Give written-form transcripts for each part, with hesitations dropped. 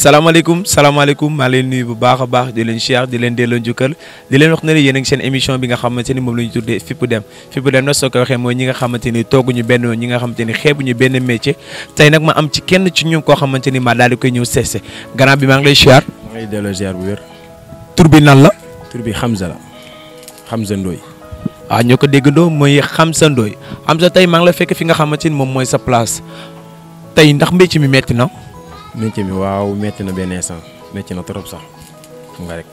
salaamaaleykum maa leen nuyu bu baax a baax di leen siyaar di leen delloo njukkal di leen wax ne yéen a ngi seen émission bi nga xamante ni moom la ñu tuddee Fippu Dem nag soo ko waxee mooy ñi nga xamante ni tooguñu benn ñi nga xamante ni xeebuñu benn métier tey nag ma am ci kenn ci ñoom koo xamante ni maa daal di koy ñëw seese grand bi maa ngi lay siyaar. maa ngi delloo siyaar bu wér. tur bi nan la. tur bi Hamza la Hamza Ndoye. waaw ñoo ko déggandoo mooy Hamza Ndoye Hamza tey maa ngi la fekk fi nga xamante ni moom mooy sa place tey ndax métier mi metti na. métier mi waaw métti na benn instant métti na trop sax xam nga rek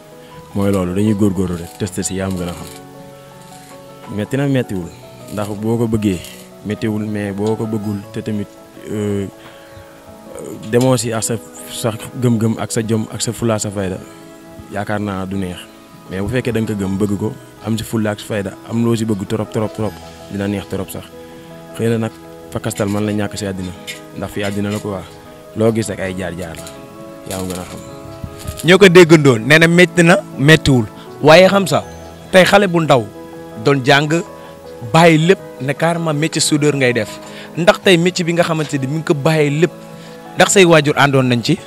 mooy loolu dañuy góorgóorlu rek testé si yaa am gën a xam métti na méttiwul ndax boo ko bëggee méttiwul mais boo ko bëggul te tamit demoo si ak sa gëm-gëm ak sa jom ak sa fulla sa fayda yaakaar naa du neex mais bu fekkee da nga ko gëm bëgg ko am si fulla ak fayda am loo si bëgg trop dina neex trop sax xëy na nag fakastal man la ñàkk si àddina ndax fi àddina la ko waa loo gis rek ay jaar-jaar la yaa ngi gën a xam. ñoo ko déggandoo nee na métti na méttiwul waaye xam sa tey xale bu ndaw doon jàng bàyyi lépp ne carrément métier soudeur ngay def ndax tey métier bi nga xamante ni mi ngi ko bàyyi lépp ndax say waajur àndoon nañ ci.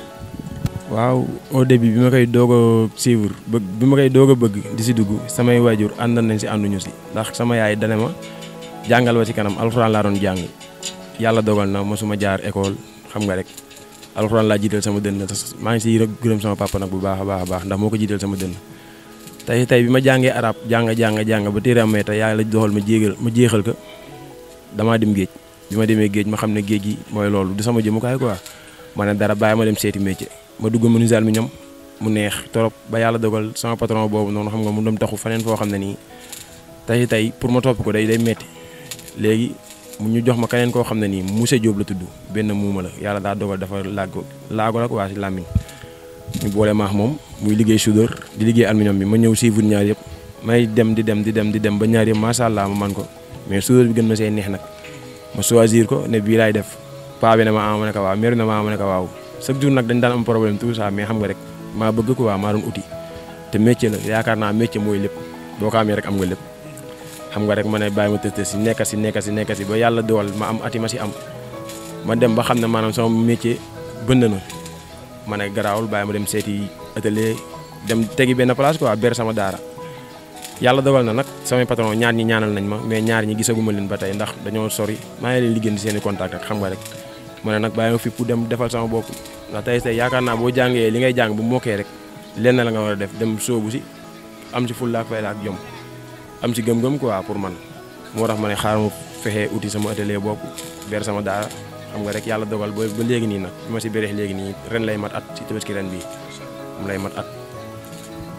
waaw au début bi ma koy doog a suivre bi ma koy doog a bëgg di si dugg samay waajur àndoon nañ si ànduñu si ndax sama yaay dane ma jàngal ba ci kanam alxuraan laa doon jàng yàlla dogal na mosuma jaar école xam nga rek. alxuraan laa jiital sama dënn maa ngi siy gërëm sama papa nag bu baax a baax ndax moo ko jiital sama dënn tey bi ma jàngee arab jàng ba téere amee tey yàlla doxal ma jeexal ko damaa dem géej bi ma demee géej ma xam ne géej gi mooy loolu du sama jëmukaay quoi ma ne dara bàyyi ma dem seeti métier ma dugg menuisier aluminium mu neex trop ba yàlla dogal sama patron boobu noonu xam nga mu dem taxu faneen foo xam ne nii tey pour ma topp ko day metti léegi ñu jox ma keneen koo xam ne nii Moussa Diop la tudd benn muuma la yàlla daa dogal dafa laago la ko waa si làmmiñ ñu boole maax moom muy liggéey soudeur di liggéey aluminium bi ma ñëw suivre ñaar yëpp may dem di dem ba ñaar yëpp macha allah ma man ko mais soudeur bi gën ma see neex nag ma choisir ko ne bii laay def paa bi ne ma ma ne ko waaw mère na ma ne ko waaw chaque jour nag dañ daan am problème tout ça mais xam nga rek maa bëgg ko waaw maa doon uti te métier la yaakaar naa métier mooy lépp boo ko amee rek am nga lépp. xam nga rek ma ne bàyyi ma tëste si nekk si ba yàlla dogal ma am ati ma si am ma dem ba xam ne maanaam sama métier bënd na ma ne garaawul bàyyi ma dem seeti atelier dem tegi benn place quoi ber sama daara yàlla dogal na nag samay patron ñaar ñi ñaanal nañ ma mais ñaar ñi gisaguma leen ba tey ndax dañoo sori maa ngi leen liggéey seen i contact rek xam nga rek ma ne nag bàyyi ma Fippu dem defal sama bopp ndax tey yaakaar naa boo jàngee li ngay jàng bu mokkee rek lenn la nga war a def dem soobu si am si fulla ak fayda ak jom am ci gëm-gëm quoi pour man moo tax ma ne xaaral ma fexe uti sama atelier bopp ber sama daara xam nga rek yàlla dogal ba léegi nii nag bi ma si beree léegi nii ren lay mat at ci Tabaski ren bii mu lay mat at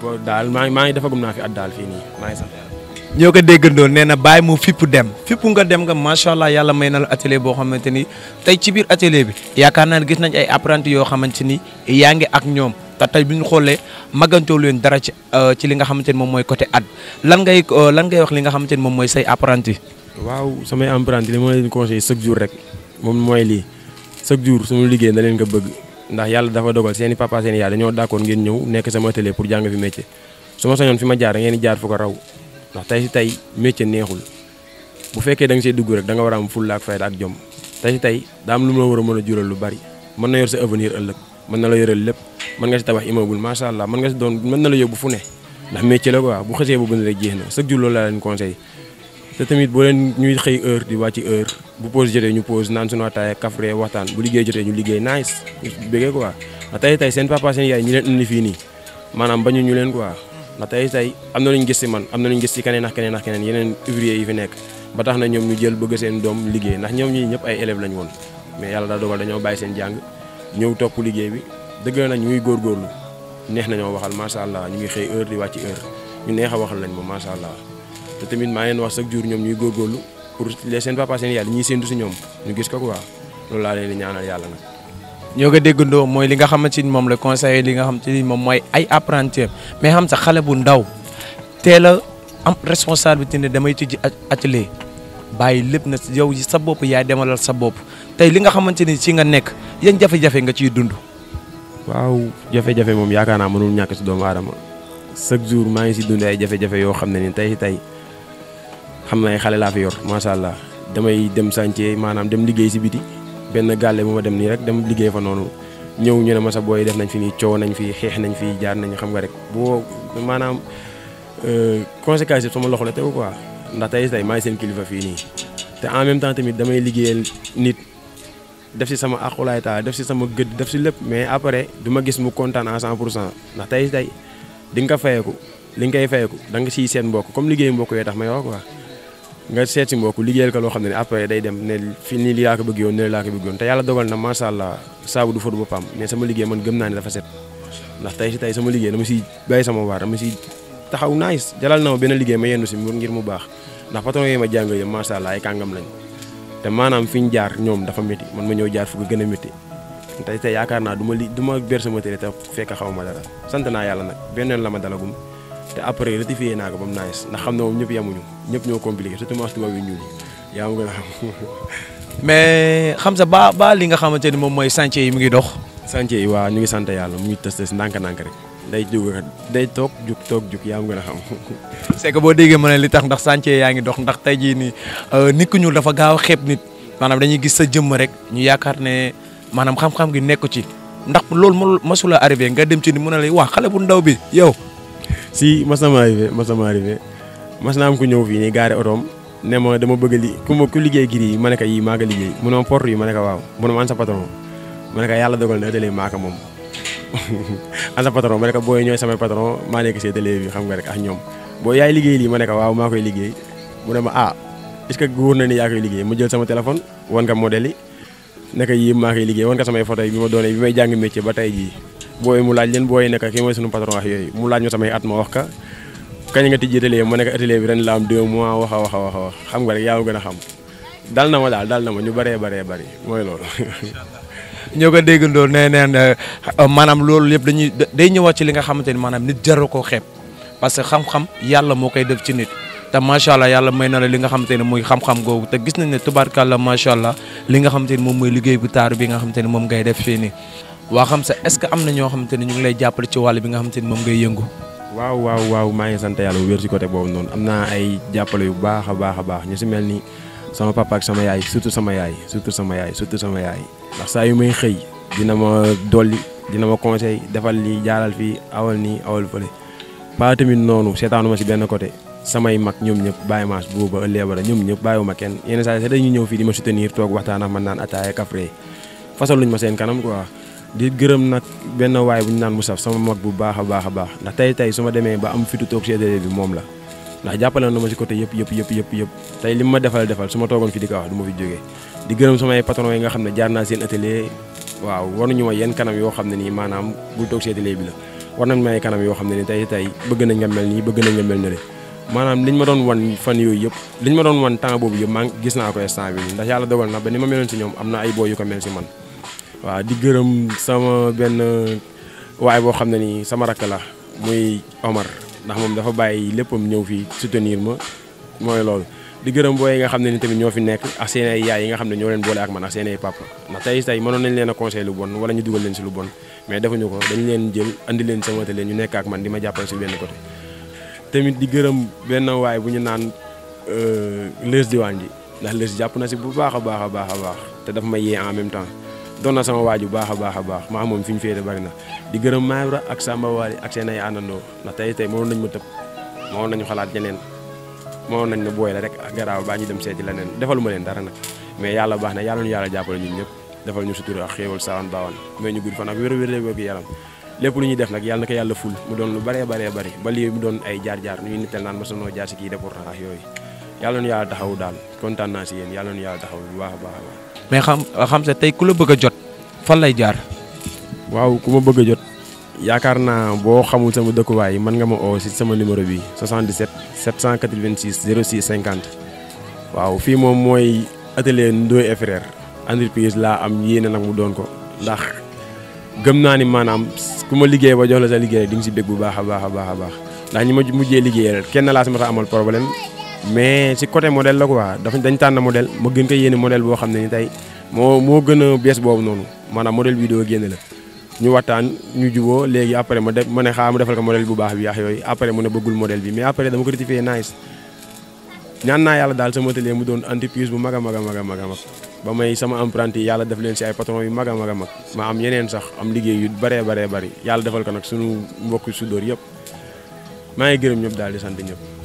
boo daal maa ngi defagum naa fi at daal fii nii maa ngi sant yàlla. ñoo ko déggandoo nee na bàyyi mu Fippu dem Fippu nga dem nga macha allah yàlla may na la atelier boo xamante ni tey ci biir atelier bi yaakaar naa ne gis nañ ay apprentis yoo xamante ni yaa ngi ak ñoom. te tey bi ñu xoolee magantoo leen dara ci li nga xamante ni moom mooy côté at lan ngay wax li nga xamante ni moom mooy say apprenti. waaw samay apprenti li ma leen conseillé chaque jour rek moom mooy lii chaque jour suñu liggéey na leen ko bëgg ndax yàlla dafa dogal seen i papa seen i yaay dañoo d'accord ngeen ñëw nekk sama atelier pour jàng fi métier su ma sañoon fi ma jaar ngeen di jaar fu ko raw ndax tey métier neexul bu fekkee da nga see dugg rek da nga war a am fulla ak fayda ak jom tey daa am lu mu la war a mën a jural lu bari mën na yor sa avenir ëllëg mën na la yoral lépp mën nga si tabax immeuble macha allah mën na la yóbbu fu ne ndax métier la quoi bu xasee bu bënd rek jeex na chaque jour loolu laa leen conseil te tamit boo leen ñuy xëy heure di wàcc heure bu pause jotee ñu pause naan suñu ataaya kafre waxtaan bu liggéey jotee ñu liggéey nice ñu bëggee quoi ndax tey seen papa seen yaay ñi leen indi fii nii maanaam bañu ñu leen quoi ndax tey am na lu ñu gis si man am na lu ñu gis si keneen ak keneen yeneen ouvrier yi fi nekk ba tax na ñoom ñu jël bëgg seen doom liggéey ndax ñoom ñii ñëpp ay élèves lañ woon mais yàlla daa dogal dañoo bàyyi seen jàng ñëw topp liggéey bi dëgg la nag ñu ngi góorgóorlu neex nañoo waxal macha allah ñu ngi xëy heure di wàcc heure ñu neex a waxal lañ moom macha allah te tamit maa leen wax chaque jour ñoom ñuy góorgóorlu pour les seen papa seen yàlla ñuy séntu si ñoom ñu gis ko quoi loolu laa leen di ñaanal yàlla nag. ñoo ko déggandoo mooy li nga xamante ni moom la conseiller li nga xamante ni moom mooy ay apprentis mais xam sa xale bu ndaw teel a am responsabilité ne damay tijji atelier bàyyi lépp na yow sa bopp yaay demalal sa bopp tey li nga xamante ni ci nga nekk yan jafe-jafe nga ciy dund. waaw jafe-jafe moom yaakaar naa mënul ñàkk si doomu aadama chaque jour maa ngi si dund ay jafe-jafe yoo xam ne ni tey xam na ay xale laa fi yor macha allah damay dem chantier maanaam dem liggéey si biti benn gàlle bu ma dem nii rek dem liggéey fa noonu ñëw ñu ne ma sa booy def nañ fi nii coow nañ fi xeex nañ fi jaar nañ xam nga rek boo maanaam conséquences yi sama loxo la tegu quoi ndax tey maa ngi seen kilifa fii nii te en même temps tamit damay liggéeyal nit def si sama aqulaay taala def si sama gëdd def si lépp mais après du ma gis mu kontaan à 100% ndax tey di nga ko fayeeku li nga koy fayeeku da nga siy seet mbokk comme liggéey mbokk yooyu tax may wax quoi nga seet si mbokk liggéeyal ko loo xam ne après day dem ne fii nii lii laa ko bëgg yoon ne laa ko bëgg yoon te yàlla dogal na macha allah saabu du fóotu boppam mais sama liggéey man gëm naa ne dafa set ndax tey sama liggéey dama siy bàyyi sama waar dama siy taxaw nice jalal na ma benn liggéey ma yendu si ngir mu baax ndax patron yi ma jàng yëpp macha allah ay kàngam lañ te maanaam fi ñu jaar ñoom dafa métti man ma ñëw jaar fu ko gën a métti tey yaakaar naa du ma ber sama télé te fekk xaw ma dara sant naa yàlla nag benn yoon la ma dalagum te après rectifié naa ko ba mu nice ndax xam na moom ñëpp yemuñu ñëpp ñoo compliqué surtout ma tubaab yu ñuul yi yaa ma gën a xam. mais xam sa ba li nga xamante ni moom mooy chantier yi mu ngi dox. chantier yi waaw ñu ngi sant yàlla mu ngi tës ndànk-ndànk rek day toog jug yaa ma gën a xam. c'est que boo déggee ma ne li tax ndax chantier yaa ngi dox ndax tey jii nii nit ku ñuul dafa gaaw a xeeb nit maanaam dañuy gis sa jëmm rek ñu yaakaar ne maanaam xam-xam gi nekk ci ndax loolu masula arrivé nga dem ci ni mu ne lay wax xale bu ndaw bi yow. si mas na ma arrivé mas naa am ku ñëw fii nii gaare otoom ne ma dama bëgg ku liggéey giri yi ma ne ko yii maa ko liggéey mu ne ma porte yi ma ne ko waaw mu ne ma an sa patron ma ne ko yàlla dogal na atelier maa ko moom an sa patron ma ne ko booy ñooy samay patron maa nekk si atelier bi xam nga rek ak ñoom boo yaay liggéey lii ma ne ko waaw maa koy liggéey mu ne ma est-ce que wóor na ni yaa koy liggéey ma jël sama téléphone wan ka modèle yi ne ko yii maa koy liggéey wan ka samay photo yi bi ma doonee bi may jàng métier ba tey jii booy mu laaj leen booy nekk kii mooy sunu patron wax yooyu mu laaj ma samay at ma wax ka kañ nga tijji atelier ma nekk atelier bi ren la am 2 mois wax xam nga rek yaa ma gën a xam dal na ma ñu bëree bëri mooy loolu. ñoo ko déggandoo nee neen maanaam loolu yëpp day ñëwaat ci li nga xamante ni maanaam nit jaru koo xeeb parce que xam-xam yàlla moo koy def ci nit te macha allah yàlla may na la li nga xamante ne muy xam-xam googu te gis nañ ne tubaarkàlla macha allah li nga xamante ni moom mooy liggéey bu taaru bi nga xamante ni moom ngay def fii nii waa xam sa est-ce que am na ñoo xamante ni ñu ngi lay jàppale ci wàll bi nga xamante ni moom ngay yëngu. waaw maa ngi sant yàlla bu wér ci côté boobu noonu am naa ay jàppale yu baax a baax ñu si mel ni sama papa ak sama yaay surtout sama yaay ndax saa yu may xëy dina ma dolli dina ma conseil defal lii jaaral fii awal nii awal fële ba tamit noonu seetaanu ma si benn côté samay mag ñoom ñëpp bàyyi maas booba ëllëg ñoom ñëpp bàyyiwuma kenn yenn saa yi sax dañuy ñëw fii di ma soutenir toog waxtaan ak man naan ataaya kafre fasal luñ ma seen kanam quoi di gërëm nag benn waay bu ñu naan Moussa sama mag bu baax a baax ndax tey su ma demee ba am fitu toog si atelier bi moom la ndax jàppale na ma si côté yëpp tey li ma defal su ma toogoon fi di ko wax du ma fi jógee di gërëm samay patron yi nga xam ne jaar naa seen atelier waaw waruñu ma yenn kanam yoo xam ne nii maanaam bul toog si atelier bi la war nañ may kanam yoo xam ne ni tey bëgg nañ nga mel nii bëgg nañ nga mel ne maanaam liñ ma doon wan fan yooyu yëpp liñ ma doon wan temps boobu yëpp maa gis naa ko instant bi ndax yàlla dogal na ba ni ma meloon si ñoom am na ay boo yu ko mel si man waaw di gërëm sama benn waay boo xam ne nii sama rakk la muy Omar ndax moom dafa bàyyi léppam ñëw fii soutenir ma mooy loolu di gërëm booy yi nga xam ne ni tamit ñoo fi nekk ak seen ay yaay yi nga xam ne ñoo leen boole ak man ak seen ay papa ndax tey mënoon nañ leen a conseil lu bon wala ñu dugal leen si lu bon mais defuñu ko dañ leen jël andi leen sama atelier ñu nekk ak man di ma jàppale si benn côté tamit di gërëm benn waay bu ñu naan Leuz Diwaan ji ndax Leuz jàpp na si bu baax a baax te dafa ma yee en même temps doon na sama waaju baax a baax maa moom fi ñu féete bari na di gërëm Mayra ak Samba Wali ak seen ay àndandoo ndax tey mënoon nañ ma tëb mënoon nañu xalaat ñeneen mënoon nañ ne booy la rek ak garaaw baa ñu dem seeti leneen defalu ma leen dara nag mais yàlla baax na yàlla ñu yàlla jàppale ñun ñëpp defal ñu sutura ak xéewal saawan baawaan mais ñu gudd fan ak wér-wér yaram lépp lu ñuy def nag yàlla na ko yàlla ful mu doon lu bëree ba lii mu doon ay jaar-jaar ñuy nittal naan ma sonoo jaar si kii déportant ak yooyu yàlla nu yàlla taxawu daal kontaan naa si yéen yàlla nu yàlla taxawu bu baax a baax mais xam sa tey ku la bëgg a jot fan lay jaar. waaw ku ma bëgg a jot yaakaar naa boo xamul sama dëkkuwaay mën nga ma oo si sama numéro bi 77 786 06 50 waaw fii moom mooy atelier Ndoye et Frères entreprise laa am yéene nag mu doon ko ndax gëm naa ni maanaam ku ma liggéey ba jox la sa liggéey di nga si bég bu baax a baax ndax ñi ma mujjee liggéeyal kenn laa si ma tax amal problème mais si côté modèle la quoi dañ tànn modèle ma gën ko yéene modèle boo xam ne ni tey moo gën a bees boobu noonu maanaam modèle bi doo génne la ñu waxtaan ñu juboo léegi après ma ne xaaral ma defal ko modèle bu baax bi yaax yooyu après mu ne bëggul modèle bi mais après dama ko rectifié nice ñaan naa yàlla daal sama atelier mu doon entreprise bu mag a mag a mag a mag a mag ba may sama apprenti yi yàlla def leen si ay patron yu mag a mag a mag ma am yeneen sax am liggéey yu bëree bëri yàlla defal ko nag suñu mbokku sudóor yëpp maa ngi gërëm ñëpp daal di sant ñëpp.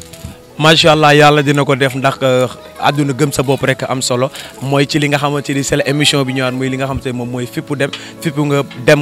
macha allah yàlla dina ko def ndax àdduna gëm sa bopp rek am solo mooy ci li nga xamante ni c'est la émission bi ñëwaat muy li nga xamante ne moom mooy fippu dem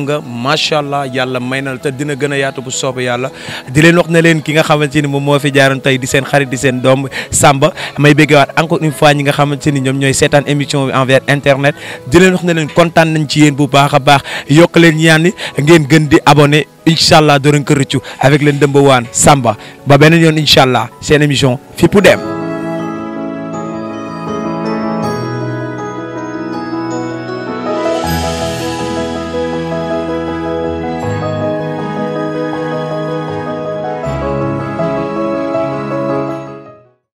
nga macha allah yàlla may na te dina gën a yaatu bu soobee yàlla di leen wax ne leen ki nga xamante ni moom moo fi jaaroon tey di seen xarit di seen doom Samba may béggewaat encore une fois ñi nga xamante ni ñoom ñooy seetaan émission bi envers internet di leen wax ne leen kontaan nañ ci yéen bu baax a baax yokk leen ñaan ni ngeen gën di abonné incha allah doo leen ko rëccu avec leen dëmba waan Samba ba beneen yoon incha allah seen émission fippu dem.